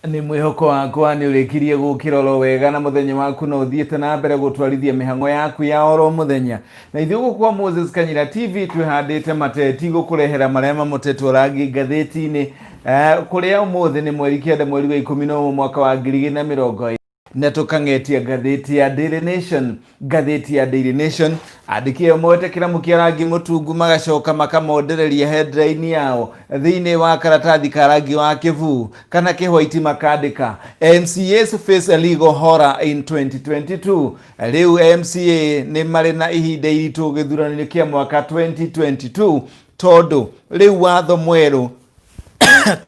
Nĩ mwĩhoko wakwa nĩ ũrĩkirie gũkĩra oro wega na mũthenya waku no ũthiĩte na mbere gũtwarithia mĩhang'o yaku ya oro mũthenya. Na ithuĩ gũkũ kwa Moses Kanyira TV twĩhandĩte mateti gũkũrehera marĩa mamotetwo rangi ngathĩti-inĩ kũrĩa ũmũthĩ nĩ mweri 9 mweri wa 11 mwaka wa 2020. Na tũkang'etia ngathĩti ya Daily Nation. Ngathĩti ya Daily Nation andĩki ayo moete kĩramu kĩa rangi mũtungu magacoka makamondereria headline yao thĩinĩ wa karatathi ka rangi wa kĩbuu kana kĩhwaiti makandĩka MCAs face a legal horror in 2022. Rĩu MCA nĩ marĩ na ihinda iritũ gĩthurano-inĩ kĩa mwaka 2022 tondũ rĩu watho mwerũ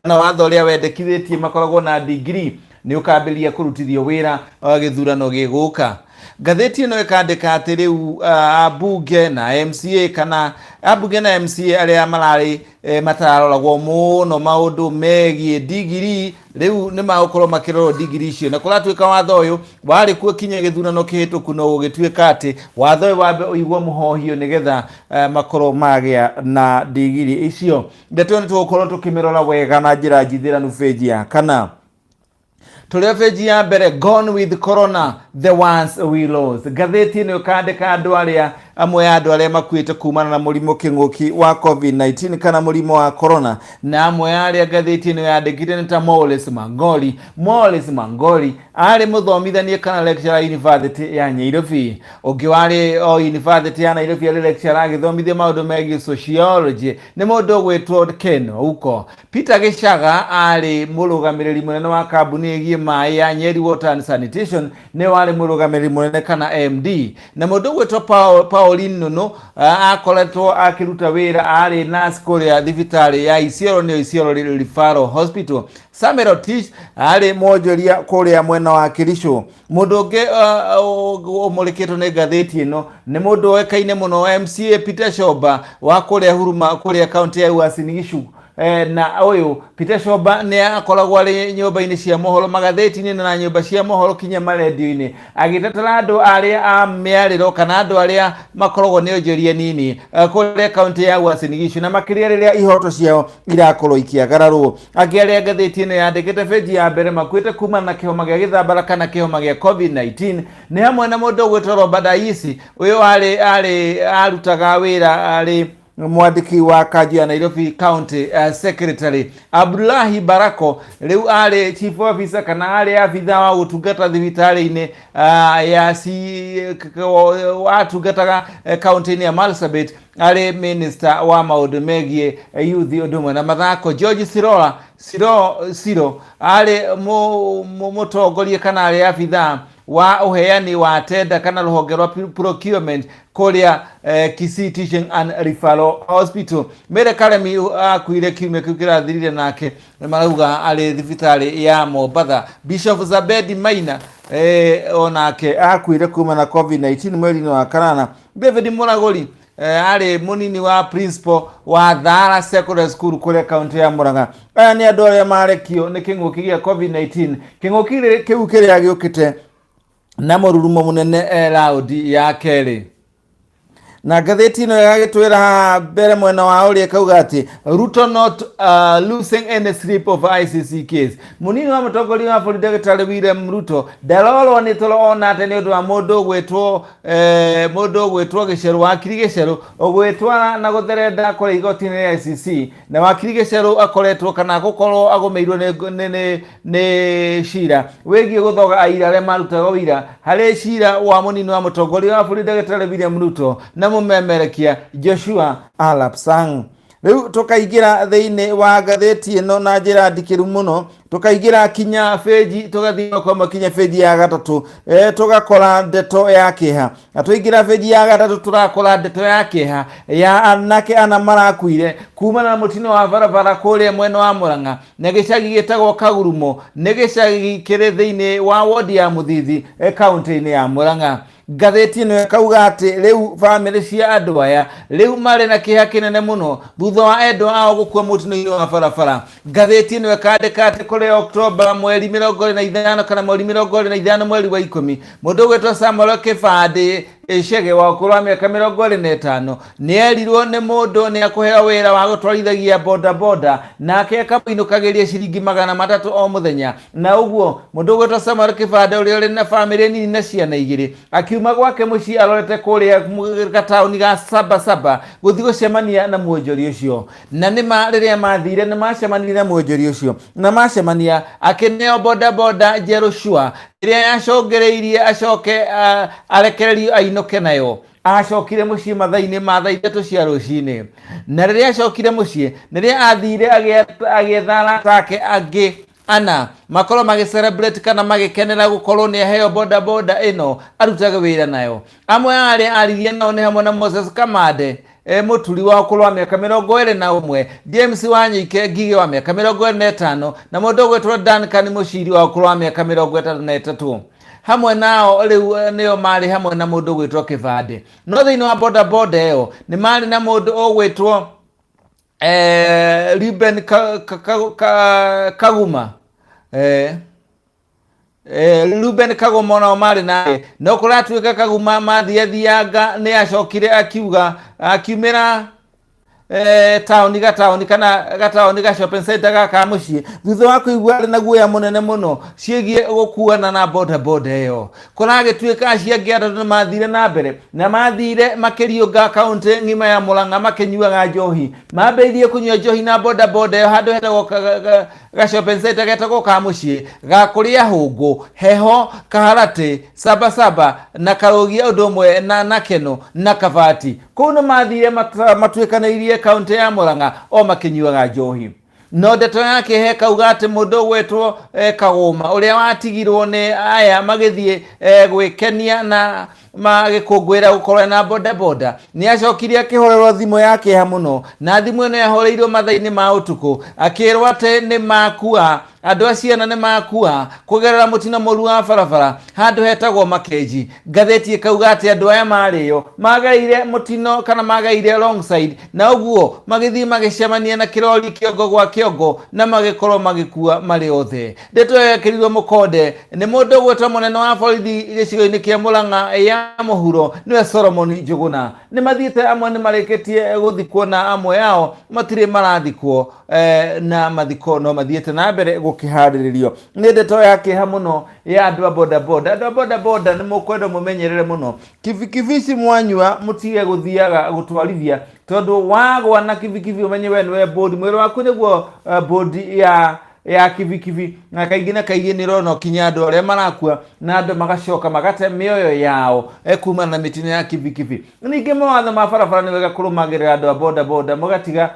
kana watho ũrĩa wendekithĩtie makoragwo na degree nĩ ũkambĩrĩria kũrutithio wĩra wa gĩthurano gĩgũka. Ngathĩti ĩno ĩkandĩka atĩ rĩu ambunge na MCA kana ambunge na MCA arĩa mararĩ matararoragwo mũno maũndũ megiĩ ndigiri rĩu nĩ magũkorwo makĩrorwo ndigiri icio, na kũratuĩka watho ũyũ warĩ kuo kinya gĩthurano kĩhĩtũku, no gũgĩtuĩka atĩ watho ũyũ wambe ũigwo mũhohio nĩgetha makorwo magĩa na ndigiri icio. Ndeto ĩyo nĩ tũgũkorwo tũkĩmĩrora wega na njĩra njithĩranu bĩnji ya kana. Tũrĩ o bĩnji ya mbere, Gone with Corona, the ones we lost. Ngathĩti ĩno ĩkandĩka andũ arĩa amwe a andũ arĩa makuĩte kumana na mũrimũ kĩng'ũki wa COVID-19 kana mũrimũ wa corona, na amwe a arĩa ngathĩti ĩno yandĩkire nĩ ta Morris Mangoli. Morris Mangoli arĩ mũthomithania kana lecturer University ya Nairobi. Ũngĩ warĩ o University ya Nairobi arĩ lecturer agĩthomithia maũndũ megiĩ sociology nĩ mũndũ ũgwĩtwo Ken Ouko. Peter Gĩcaga arĩ mũrũgamĩrĩri mũnene wa kambuni ĩgiĩ maĩ ya Nyeri Water and Sanitation, nĩwe warĩ mũrũgamĩrĩri mũnene kana MD. Na mũndũ ũgwĩtwo Pauline Nunu akoretwo akĩruta wĩra arĩ nurse kũrĩa thibitarĩ ya Isiolo, nĩyo Isiolo Referral Hospital. Samuel Otish arĩ mwonjoria kũrĩa mwena wa Kericho. Mũndũ ũngĩ ũmũrĩkĩtwo nĩ ngathĩti ĩno nĩ mũndũ ũĩkaine mũno MCA Peter Shomba wa kũrĩa Huruma kũrĩa kaunti ya Uasin Gishu. Na ũyũ Peter Shomba nĩ akoragwo arĩ nyũmba-inĩ cia mohoro, magathĩti-inĩ na nyũmba cia mohoro kinya marendio-inĩ, agĩtetera andũ arĩa a mĩarĩro kana andũ arĩa makoragwo nĩ onjoria nini kũrĩa kaunti ya Uasin Gishu, na makĩria rĩrĩa ihoto ciao irakorwo ikĩagararwo. Angĩ arĩa ngathĩti ĩno yandĩkĩte benji ya mbere makuĩte kumana na kĩhoma gĩa gĩthambara kana kĩhoma gĩa COVID-19 nĩ hamwe na mũndũ ũgwĩtwo Robert Ayisi. Ũyũ arĩ arutaga wĩra arĩ mwandĩki wa kanjũ ya Nairobi County Secretary. Abdullahi Barako rĩu arĩ chief officer kana arĩ abitha wa gũtungata thibitarĩ-inĩ ya atungataga kaunti-inĩ ya Marsabit arĩ minister wa maũndũ megiĩ youth ũndũ ũmwe na mathako. George Siroa Siro Siro arĩ mũtongoria kana arĩ abitha wa ũheani wa tenda kana rũhonge rwa procurement kũrĩa Kisii Teaching and Referral Hospital. Mary Karemi akuire kiumia kĩu kĩrathirire, nake marauga arĩ thibitarĩ ya Mombatha. Bishop Zabedi Maina onake akuire kuma na COVID-19 mweri-inĩ wa kanana. David Muragũri arĩ mũnini wa principal wa Thara Secondary School kũrĩa kaunti ya Murang'a. Aya nĩ andũ arĩa marekio nĩ kĩng'ũki gĩa COVID-19, kĩng'ũki kĩu kĩrĩa gĩũkĩte na mũrurumo mũnene raundi ya kerĩ. Na ngathĩti ĩno ĩgagĩtwĩra mbere mwena wa ũrĩa ĩkauga atĩ Ruto not losing any sleep of ICC case. Mũnini wa mũtongoria wa bũrũri ndagĩtarĩ William Ruto ndarorwo nĩ toro ona atĩ nĩ ũndũ wa mũndũ ũgwĩtwo mũndũ ũgwĩtwo Gĩcerũ, wakiri Gĩcerũ ũgwĩtwara na gũtherenda kũrĩa igoti-inĩ rĩa ICC. Na wakiri Gĩcerũ akoretwo kana gũkorwo agũmĩirwo nĩ cira wĩgiĩ gũthoga aira arĩa marutaga ũira harĩ cira wa mũnini wa mũtongoria wa bũrũri ndagĩtarĩ William Ruto na mũmemerekia Joshua Arap Sang. Rĩu tũkaingĩra thĩinĩ wa ngathĩti ĩno na njĩra ndikĩru mũno, tũkaingĩra kinya benji, tũgathiĩ kwa kinya benji ya gatatũ, tũgakora ndeto ya kĩeha. Na twaingĩra benji ya gatatũ tũrakora ndeto ya kĩeha ya anake ana marakuire kumana na mũtino wa barabara kũrĩa mwena wa Murang'a na gĩcagi gĩtagwo Kagurumo, nĩ gĩcagi kĩrĩ thĩinĩ wa wodi ya Mũthithi kaunti-inĩ ya Murang'a. Ngathĩti ĩno ĩkauga atĩ rĩu bamĩrĩ cia andũ aya rĩu marĩ na kĩeha kĩnene mũno thutha wa endwa ao gũkua mũtino-inĩ wa barabara. Ngathĩti ĩno ĩkandĩka atĩ kũrĩ Oktoba mweri 25 kana mweri 25 mweri wa 10, mũndũ ũgwĩtwo Samuel Kĩbandĩ Icege wa ũkũrũ wa mĩaka 25 nĩ erirwo nĩ mũndũ nĩ akũheo wĩra wa gũtwarithagia bodaboda, nake akamũinũkagĩria ciringi 300 o mũthenya. Na ũguo mũndũ ũgwĩtwo Samuel Kĩbande, ũrĩa ũrĩ na bamĩrĩ nini na ciana igĩrĩ, akiuma gwake mũciĩ arorete kũrĩa gataũni ga Sabasaba gũthiĩ gũcemania na mwonjori ũcio. Na nĩma rĩrĩa mathire nĩ macemanirie na mwonjori ũcio, na macemania akĩneo bodaboda njerũ cua ĩrĩa yacũngĩrĩirie acoke arekererio ainũke nayo. Acokire mũciĩ mathaa-inĩ ma thaa 3 cia rũcinĩ, na rĩrĩa acokire mũciĩ nĩrĩa athire agĩetha arata ake angĩ ana makorwo magĩ celebrate kana magĩkenera gũkorwo nĩ aheo boda boda ĩno arutage wĩra nayo. Amwe a arĩa aririe nao nĩ hamwe na Moses Kamande, mũturi wa ũkũrũ wa mĩaka 21, James Wanyike Ngigĩ wa mĩaka 25, na mũndũ ũgwĩtwo Duncan Mũciri wa ũkũrũ wa mĩaka 33. Hamwe nao rĩu nĩo marĩ hamwe na mũndũ ũgwĩtwo Kĩbandĩ. No thĩinĩ wa boda boda ĩyo nĩ marĩ na mũndũ ũgwĩtwo Ruben Kaguma. Ruben Kaguma onao marĩ nake, no kũratuĩka Kaguma mathiathianga nĩ acokire akiuga akiumĩra taũni gataũni kana gataũni ga shopping center gaka mũciĩ thutha wa kũigua arĩ na guoya mũnene mũno ciĩgiĩ gũkuana na boda boda ĩyo. Kũragĩtuĩka acio angĩ atatũ nĩ mathire na mbere na mathire makĩriũnga kaũntĩ ng'ima ya Murang'a makĩnyuaga njohi. Mambĩrĩirie kũnyua njohi na boda boda ĩyo handũ hetagwo ga shopping center getagwo ka mũciĩ ga kũrĩa hũngũ, heho, kaharatĩ, sabasaba na karũgia ũndũ ũmwe na nakeno na kabati. Kũu nĩ mathire matuĩkanĩirie kaũntĩ ya Murang'a o makĩnyuaga njohi. No ndeto ya kĩeha ĩkauga atĩ mũndũ ũgwĩtwo Kagũma ũrĩa watigirwo nĩ aya magĩthiĩ gwĩkenia na magĩkũngũĩra gũkorwo na boda boda nĩ acokire akĩhũrĩrwo thimũ ya kĩeha mũno, na thimũ ĩno yahũrĩirwo mathaa-inĩ ma ũtukũ akĩrwo atĩ nĩ makua, andũ acio ana nĩ makua kũgerera mũtino mũru wa barabara handũ hetagwo Makenji. Ngathĩti ĩkauga atĩ andũ aya marĩo magereire mũtino kana magereire wrong side, na ũguo magĩthiĩ magĩcemania na kĩrori kĩongo gwa kĩongo na magĩkorwo magĩkua marĩ othe. Ndeto ĩyo yekĩrirwo mũkonde nĩ mũndũ ũgwĩtwo mũnene wa borithi gĩcigo-inĩ kĩa Murang'a ya mũhuro nĩwe Solomon Njũgũna. Nĩ mathiĩte amwe nĩ marĩkĩtie gũthikwo na amwe ao matirĩ marathikwo, na mathiko no mathiĩte na mbere gũkĩharĩrĩrio. Nĩ ndeto ya kĩeha mũno ya andũ a boda boda. Andũ a boda boda nĩ mũkwendwo mũmenyerere mũno kibikibi ici mwanyua, mũtige gũthiaga gũtwarithia, tondũ wagwa na kibikibi ũmenye we nĩwe bodi, mwĩrĩ waku nĩguo bodi ya kibikibi, na kaingĩ na kaingĩ nĩ ũrona ũkinya andũ arĩa marakua na andũ magacoka magate mĩoyo yao kumana na mĩtino ya kibikibi. Ningĩ mawatho ma barabara nĩ wega kũrũmagĩrĩra andũ a boda boda, mũgatiga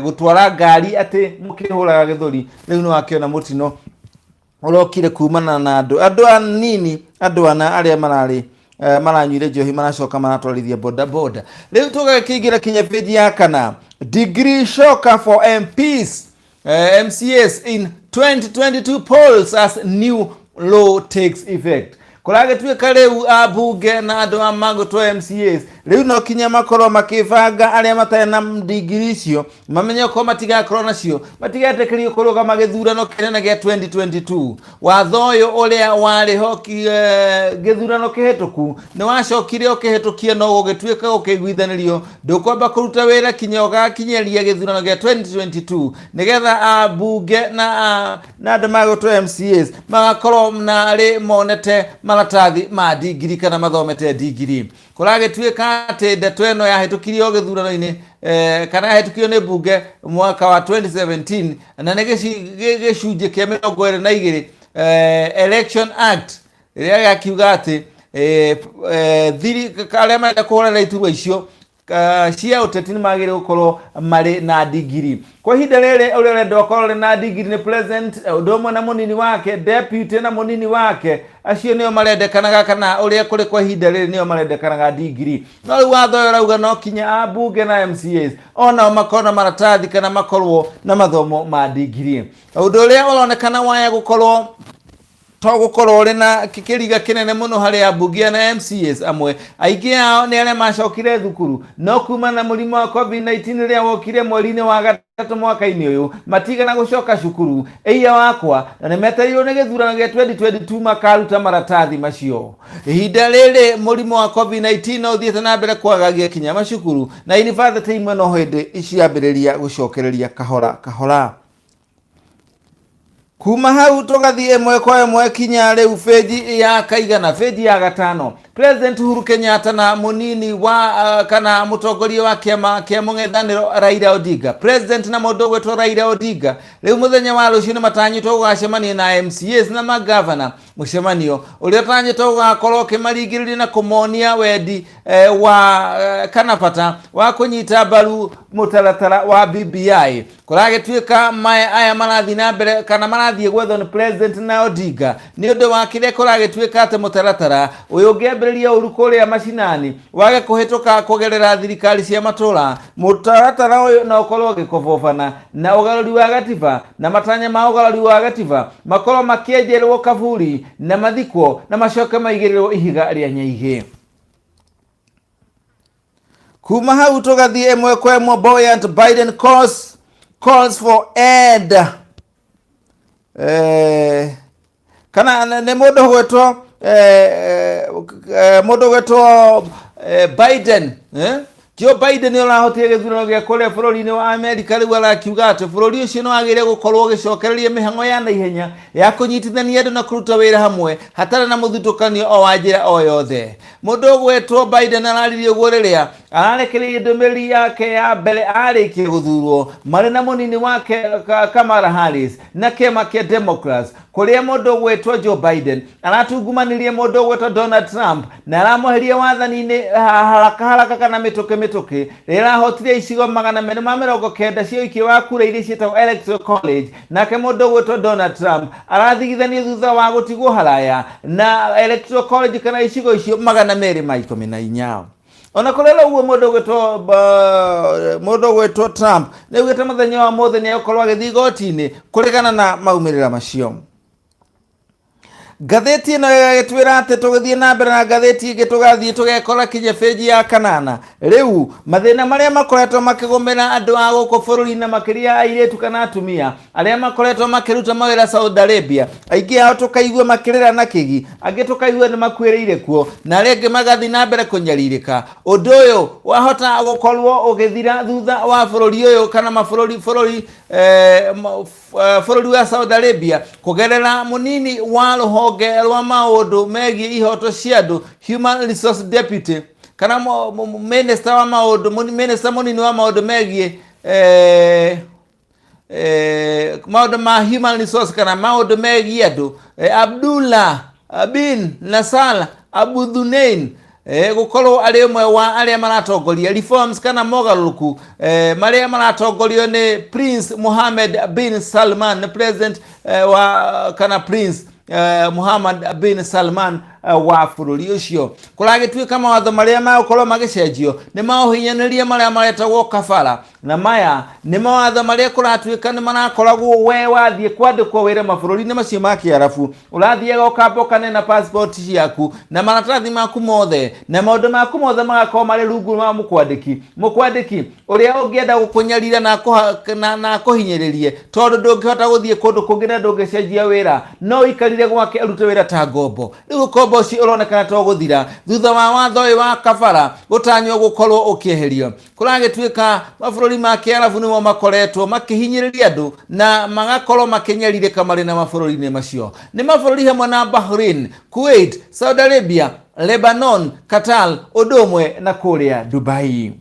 gũtwara ngari atĩ mũkĩhũraga gĩthũri. Rĩu nĩ wakĩona mũtino ũrokire kumana na andũ anini, andũ ana arĩa mararĩ maranyuire njohi maracoka maratwarithia boda boda. Rĩu tũgakĩingĩra kinya page ya kana. Degree shocker for MPs, MCAs in 2022 polls as new law takes effect. Kũragĩtuĩka rĩu ambunge na andũ a magũtwo MCAs rĩu no kinya makorwo makĩbanga arĩa matarĩ na ndigiri icio mamenye okorwo matigakorwo nacio matigetĩkĩrio kũrũgama gĩthurano kĩnene gĩa 2022. Watho ũyũ ũrĩa warĩ ho gĩthurano kĩhĩtũku nĩ wacokire ũkĩhĩtũkia, no gũgĩtuĩka gũkĩiguithanĩrio ndũkwamba kũruta wĩra kinya ũgakinyĩria gĩthurano gĩa 2022, nĩgetha ambunge na andũ magũtwo MCAs magakorwo narĩ monete maratathi ma ndigiri kana mathomete ndigiri. Kũragĩtuĩka atĩ ndeto ĩno yahĩtũkirio gĩthurano-inĩ, kana yahĩtũkirio nĩ mbunge mwaka wa 2017, na nĩ gĩcunjĩ kĩa 22 Election Act ĩrĩa yakiuga atĩ thiri arĩa marenda kũhũrana iturwa icio cia ũteti nĩ magĩrĩire gũkorwo marĩ na ndigiri. Kwa ihinda rĩrĩ ũrĩa ũrenda ũkorwo ũrĩ na ndigiri nĩ president, ũndũ ũmwe na mũnini wake, deputy na mũnini wake, acio nĩo marendekanaga, kana ũrĩa kũrĩ kwa ihinda rĩrĩ nĩo marendekanaga ndigiri. No rĩu watho ũyũ ũrauga no kinya ambunge na MCAs onao makorwo na maratathi kana makorwo na mathomo ma ndigiri, ũndũ ũrĩa ũronekana waya gũkorwo. To gũkorwo ũrĩ na kĩriga kĩnene mũno harĩ ambunge na MCAs amwe. Aingĩ ao nĩ arĩa macokire thukuru no kuma na mũrimũ wa COVID-19 rĩrĩa wokire mweri-inĩ wa gatatũ mwaka-inĩ ũyũ matigana gũcoka cukuru. Ĩiya wakwa, na nĩ metereirwo nĩ gĩthurano gĩa 2022 makaruta maratathi macio. Ihinda rĩrĩ mũrimũ wa COVID-19 no ũthiĩte na mbere kwagagia kinya macukuru na yunibathĩtĩ imwe no hĩndĩ ciambĩrĩria gũcokereria kahora kahora. Kuma hau tũgathiĩ ĩmwe kwa ĩmwe kinya rĩu benji ya kaigana, benji ya gatano. President Uhuru Kenyatta na mũnini wa kana mũtongoria wa kĩama kĩa mũng'ethanĩro Raila Odinga. President na mũndũ ũgwĩtwo Raila Odinga rĩu mũthenya wa rũciũ nĩ matanyĩtwo gũgacemania na MCAs na magavana, mũcemanio ũrĩa ũtanyĩtwo gũgakorwo ũkĩmaringĩrĩria na kũmonia wendi wa kana bata wa kũnyita mbaru mũtaratara wa BBI. Kũragĩtuĩka maya aya marathiĩ na mbere kana marathiĩ gwethwo nĩ President na Odinga nĩ ũndũ wa kĩrĩa kũragĩtuĩka atĩ mũtaratara ũyũ ũngĩambĩrĩria ũru kũrĩa macinani wage kũhĩtũka kũgerera thirikari cia matũra, mũtaratara ũyũ no ũkorwo ũgĩkobobana na ũgarũri wa gatiba na matanya ma ũgarũri wa gatiba makorwo makĩenjerwo kaburi na mathikwo na macoke maigĩrĩrwo ihiga rĩa nyaigĩ. Kuma hau tũgathiĩ ĩmwe kwa ĩmwe. Buoyant Biden calls for end kana nĩ mũndũ ũgwĩtwo Biden, Joe Biden nĩ ũrahotire gĩthurano gĩa kũrĩa bũrũri-inĩ wa Amerika. Rĩu arakiuga atĩ bũrũri ũcio nĩ wagĩrĩire gũkorwo ũgĩcokereria mĩhang'o ya naihenya ya kũnyitithania andũ na kũruta wĩra hamwe hatarĩ na mũthutũkanio o wa njĩra o yothe. Mũndũ ũgwetwo Biden araririe ũguo rĩrĩa ararekereirie ndũmĩrĩri yake ya mbere arĩkia gũthurwo marĩ na mũnini wake Kamala Harris na kĩama kĩa Democrats, kũrĩa mũndũ ũgwĩtwo Joe Biden aratungumanirie mũndũ ũgwĩtwo Donald Trump na aramweheria wathani-inĩ haraka haraka kana mĩtũkĩ mĩtũkĩ rĩrĩa arahotire icigo 290 cia ũikia wa kura iria ciĩtagwo Electoral College. Nake mũndũ ũgwĩtwo Donald Trump arathigithanio thutha wa gũtigwo haraya na Electoral College kana icigo icio 214. Ona kũrĩ ũguo, mũndũ ũgwĩtwo Trump nĩ augĩte mũthenya wa mũthĩ nĩ egũkorwo agĩthiĩ igoti-inĩ kũregana na maumĩrĩra macio. Ngathĩti ĩno ĩgagĩtwĩra atĩ tũgĩthiĩ na mbere na ngathĩti ĩngĩ, tũgathiĩ tũgekora kinya benji ya kanana. Rĩu mathĩna marĩa makoretwo makĩgũmĩra andũ a gũkũ bũrũri na makĩria airĩtu kana atumia arĩa makoretwo makĩruta mawĩra Saudi Arabia, aingĩ ao tũkaigua makĩrĩra na kĩgi, angĩ tũkaigua nĩ makuĩrĩire kuo na arĩa angĩ magathiĩ na mbere kũnyarirĩka. Ũndũ ũyũ wahota gũkorwo ũgĩthira thutha wa bũrũri ũyũ kana mabũrũri bũrũri eh, bũrũri wa Saudi Arabia kũgerera mũnini wa rũhonge rwa maũndũ megiĩ ihoto cia andũ, Human Resource Deputy, kana minister wa maũndũ minister mũnini wa maũndũ megiĩ maũndũ ma human resource kana maũndũ megiĩ andũ, Abdullah bin Nasal Abu Dhunain, gũkorwo arĩ ũmwe wa arĩa maratongoria reforms kana mogarũrũku marĩa maratongorio nĩ Prince Mohammed bin Salman, nĩ president wa kana Prince Muhammad bin Salman wa bũrũri ũcio. Kũragĩtuĩka mawatho marĩa magũkorwo magĩcenjio nĩ maũhinyanĩria marĩa maretagwo kafala, na maya nĩ mawatho marĩa kũratuĩka nĩ marakoragwo we wathiĩ kwandĩkwo wĩra mabũrũri-inĩ macio ma kĩarabu, ũrathiaga ũkamba ũkanena passport ciaku na maratathi maku mothe na maũndũ maku mothe magakorwo marĩ rungu rwa mũkwandĩki ũrĩa ũngĩenda gũkũnyarira na akũhinyĩrĩrie, tondũ ndũngĩhota gũthiĩ kũndũ kũngĩ na ndũngĩcenjia wĩra, no ũikarire gwake ũrute wĩra ta ngombo. Rĩu ũkombo ũcio ũronekana to gũthira thutha wa watho ũyũ wa kafala gũtanywo gũkorwo ũkĩeherio. Kũragĩtuĩka mabũrũri ma kĩarabu nĩmo makoretwo makĩhinyĩrĩria andũ na magakorwo makĩnyarirĩka marĩ na mabũrũri-inĩ macio, nĩ mabũrũri hamwe na Bahrain, Kuwait, Saudi Arabia, Lebanon, Qatar, ũndũ ũmwe na kũrĩa Dubai.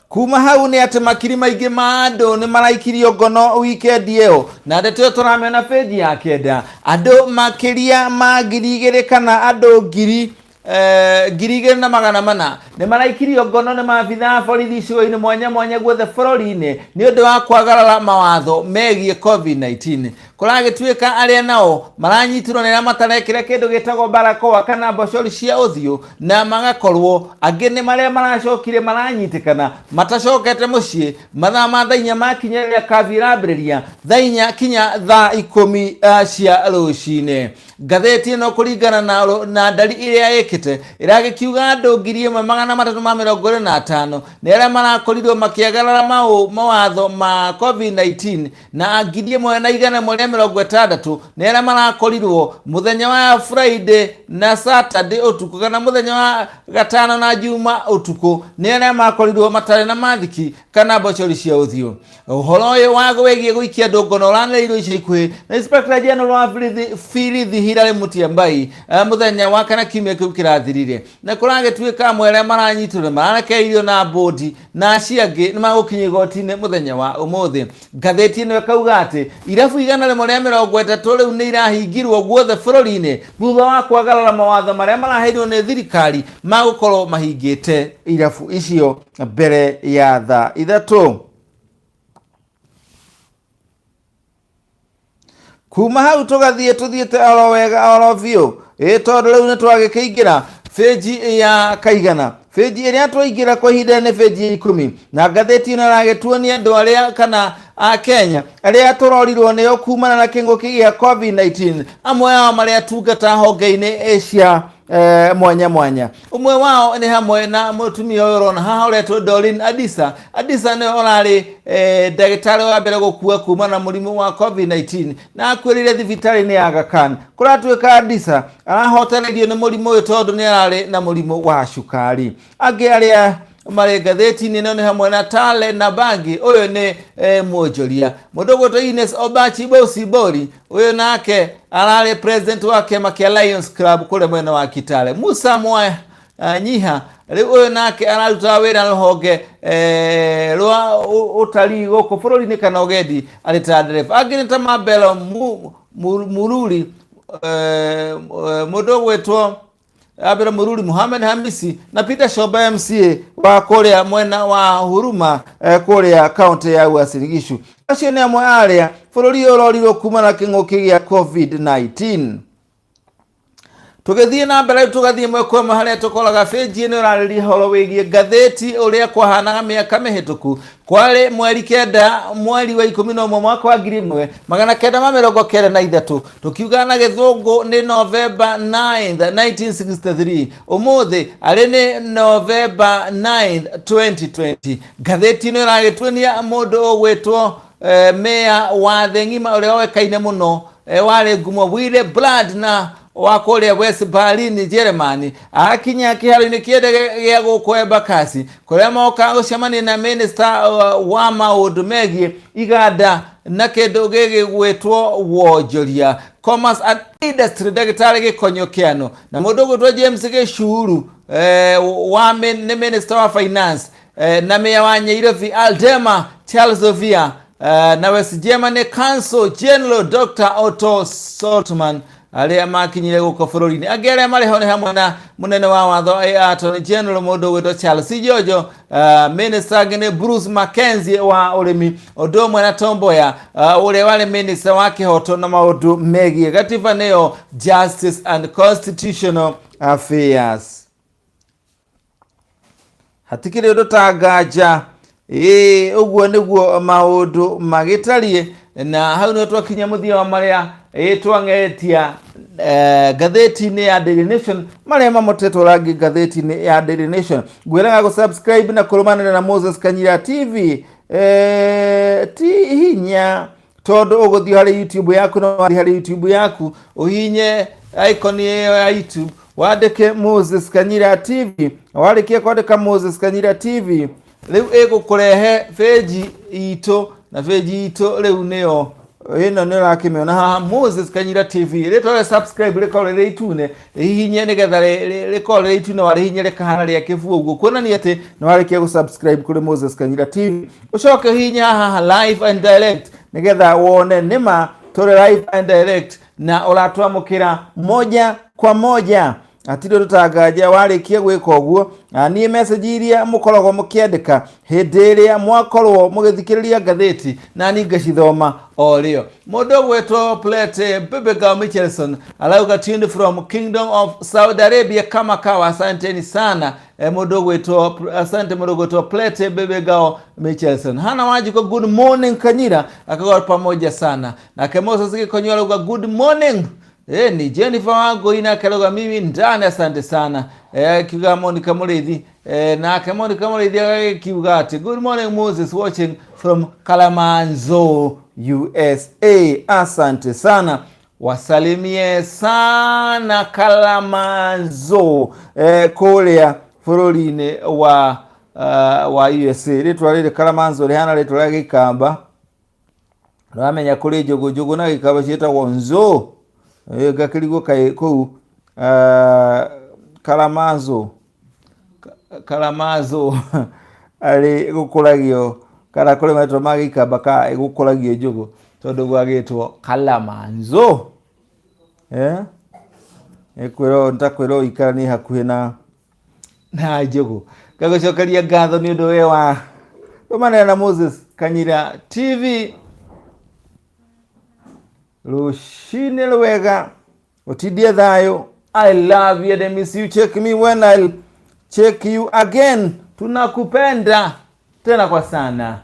Kuma hau nĩ atĩ makiri maingĩ ma andũ nĩ maraikirio ngono wikendi ĩyo, na ndeto ĩyo tũramĩona benji ya 9. Andũ makĩria ma 2,000 kana andũ 2,400 nĩ maraikirio ngono nĩ maabitha a borithi icigo-inĩ mwanya mwanya guothe bũrũri-inĩ nĩ ũndũ wa kwagarara mawatho megiĩ COVID-19. Kũragĩtuĩka arĩa nao maranyitirwo nĩ arĩa matarekĩra kĩndũ gĩtagwo barakoa kana mbocori cia ũthiũ, na magakorwo angĩ nĩ marĩa maracokire maranyitĩkana matacokete mũciĩ mathaa ma thaa 4 makinya rĩrĩa curfew ĩrambĩrĩria thaa 4 kinya thaa 10 cia rũcinĩ. Ngathĩti ĩno kũringana na ndari ĩrĩa ĩkĩte ĩragĩkiuga andũ 1325 nĩ arĩa marakorirwo makĩagarara mawatho ma COVID-19, na 1160 nĩ arĩa marakorirwo mũthenya wa Friday na Saturday ũtukũ, kana mũthenya wa gatano na Juma ũtukũ, nĩ arĩa makorirwo matarĩ na mathiki kana mbocori cia ũthiũ. Ũhoro ũyũ wa wĩgiĩ gũikia andũ ngono ũranĩrĩirwo ica ikuhĩ na Inspector General wa Birithi Hilary Mutyambai mũthenya wa kana kiumia kĩu kĩrathirire, na kũragĩtuĩka amwe arĩa maranyitwo nĩ mararekereirio na bũndi, na acio angĩ nĩ magũkinya igoti-inĩ mũthenya wa ũmũthĩ. Ngathĩti ĩno ĩkauga atĩ irabu 130 rĩu nĩ irahingirwo guothe bũrũri-inĩ thutha wa kwagarara mawatho marĩa maraheirwo nĩ thirikari ma gũkorwo mahingĩte irabu icio mbere ya thaa 3. Kuma hau tũgathiĩ tũthiĩte oro wega oro biũ, ĩ tondũ rĩu nĩ twagĩkĩingĩra bĩnji ya kaigana. Bĩnji ĩrĩa twaingĩra kwa ihinda nĩ bĩnji ya 10, na ngathĩti ĩno ĩragĩtuonia andũ arĩa kana a Kenya arĩa tũrorirwo nĩo kumana na kĩng'ũki gĩa COVID-19, amwe ao marĩa atungata honge-inĩ cia mwanya mwanya. Ũmwe wao nĩ hamwe na mũtumia ũyũ ũrona haha ũretwo Doreen Adisa. Adisa nĩwe ũrarĩ ndagĩtarĩ wa mbere gũkua kuma na mũrimũ wa COVID-19, na akuĩrĩire thibitarĩ-inĩ ya Aga Khan. Kũratuĩka Adisa arahotereirio nĩ mũrimũ ũyũ tondũ nĩ ararĩ na mũrimũ wa cukari. Angĩ arĩa marĩ ngathĩti-inĩ ĩno nĩ hamwe na Tale na Bangi, ũyũ nĩ mwonjoria. Mũndũ ũgwĩtwo Ines Obachi Bosibori, ũyũ nake ararĩ president wa kĩama kĩa Lions Club kũrĩa mwena wa Kitale. Musa Mwa Nyiha, rĩu ũyũ nake ararutaga wĩra rũhonge rwa ũtalii gũkũ bũrũri-inĩ kana ũgendi arĩ ta ndereba. Angĩ nĩ ta Mabelo Mururi, mũndũ ũgwĩtwo Abel Mururi, Muhammad Hamisi na Peter Shomba MCA wa kũrĩa mwena wa Huruma, kũrĩa kaunti ya Uasin Gishu. Acio nĩ amwe arĩa bũrũri ũyũ ũrorirwo kuma na kĩng'ũki gĩa COVID-19. Tũgĩthiĩ na mbere tũgathiĩ ĩmwe kwa ĩmwe harĩa tũkoraga bĩnji ĩno ĩrarĩria ũhoro wĩgiĩ ngathĩti ũrĩa kwahanaga mĩaka mĩhĩtũku. Kwarĩ mweri 9 mweri wa 11 mwaka wa 1993, tũkiuga na gĩthũngũ nĩ November 9 1963. Ũmũthĩ arĩ nĩ November 9 2020. Ngathĩti ĩno ĩragĩtuonia mũndũ ũgwĩtwo meya wa thĩ ng'ima ũrĩa woĩkaine mũno, warĩ ngumo Willy Brandt na wa kũrĩa West Berlin Germany, akinya kĩharo-inĩ kĩa ndege gĩa gũkũ Embakasi kũrĩa moka gũcemania na minister wa maũndũ megiĩ iganda na kĩndũ gĩgwĩtwo wonjoria, Commerce and Industry, ndagĩtarĩ Gĩkonyo Kĩano, na mũndũ ũgwĩtwo James Gĩcuru, wa nĩ minister wa finance, na meya wa Nyairobi Aldema Charles Ovia, na West Germany Council General Dr. Otto Saltman arĩa makinyire gũkũ bũrũri-inĩ. Angĩ arĩa marĩ ho nĩ hamwe na mũnene wa watho Attorney General mũndũ ũgwĩtwo Charles Jojo, minister angĩ nĩ Bruce Mackenzie wa ũrĩmi, ũndũ ũmwe na Tom Mboya, ũrĩa warĩ minister wa kĩhoto na maũndũ megiĩ gatiba nĩyo Justice and Constitutional Affairs. Hatikĩrĩ ũndũ ta nganja, ĩĩ ũguo nĩguo maũndũ magĩtariĩ, na hau nĩho twakinya mũthia wa marĩa twang'etia ngathĩti-inĩ ya Daily Nation, marĩa mamotetwo rangi ngathĩti-inĩ ya Daily Nation. Ngwĩraga gũ-subscribe na kũrũmanĩrĩra na Moses Kanyira TV, ti hinya tondũ ũgũthiĩ harĩ YouTube yaku, na wathiĩ harĩ YouTube yaku ũhihinye icon ĩyo ya YouTube, wandĩke Moses Kanyira TV. Warĩkia kwandĩka Moses Kanyira TV, rĩu ĩgũkũrehe page itũ, na page itũ rĩu nĩyo ĩno nĩ ũrakĩmĩona haha, Moses Kanyira TV. Rĩtwa rĩa subscribe rĩkorwo rĩrĩ itune, rĩhihinye nĩgetha rĩkorwo rĩrĩ itune, warĩhihinya rĩkahana rĩa kĩbuu ũguo, kuonania atĩ nĩ warĩkia gũ-subscribe kũrĩ Moses Kanyira TV. Ũcoke ũhihinye haha live and direct nĩgetha wone nĩma tũrĩ live and direct na ũratwamũkĩra moja kwa moja. Hatirĩ ũndũ tanganja warĩkia gwĩka ũguo. Niĩ message iria mũkoragwo mũkĩandĩka hĩndĩ ĩrĩa mwakorwo mũgĩthikĩrĩria ngathĩti na niĩ ngacithoma o rĩo. Mũndũ ũgwĩtwo Plete Bebegao Michelson arauga tuned from Kingdom of Saudi Arabia kama kawa, asanteni sana. Mũndũ ũgwĩtwo, asante mũndũ ũgwĩtwo Plete Bebegao Michelson. Hana Wanjiko, good morning Kanyira, akauga pamoja sana. Nake Moses Gikonyo arauga good morning. Ni Jennifer Wangui nake arauga mimi ndani, asante sana. Akiuga Monica Mũrĩithi, nake Monica Mũrĩithi agagĩkiuga atĩ good morning Moses, watching from Kalamanzo USA, asante sana, wasalimie sana Kalamanzo kũrĩa bũrũri-inĩ wa USA. Rĩtwa rĩrĩ Kalamanzo rĩhana rĩtwa rĩa Gĩkamba. Ũramenya kũrĩ njũgũ, njũgũ na Gĩkamba ciĩtagwo nzũ. Ngakĩrigwo kaĩ kũu Kalamanzo, Kalamanzo arĩ gũkũragio kana kũrĩ marĩtwa ma Gĩkamba ka gũkũragio njũgũ tondũ gwagĩtwo Kalamanzo. Nĩkwĩrwo nĩtakwĩrwo ũikaranie hakuhĩ na njũgũ. Ngagũcokeria ngatho nĩ ũndũ we wa rũmanĩra na Moses Kanyira TV. Rũcinĩ rwega, ũtindie thayũ. I love you and I miss you. Check me when I'll check you again. Tunakupenda tena kwa sana.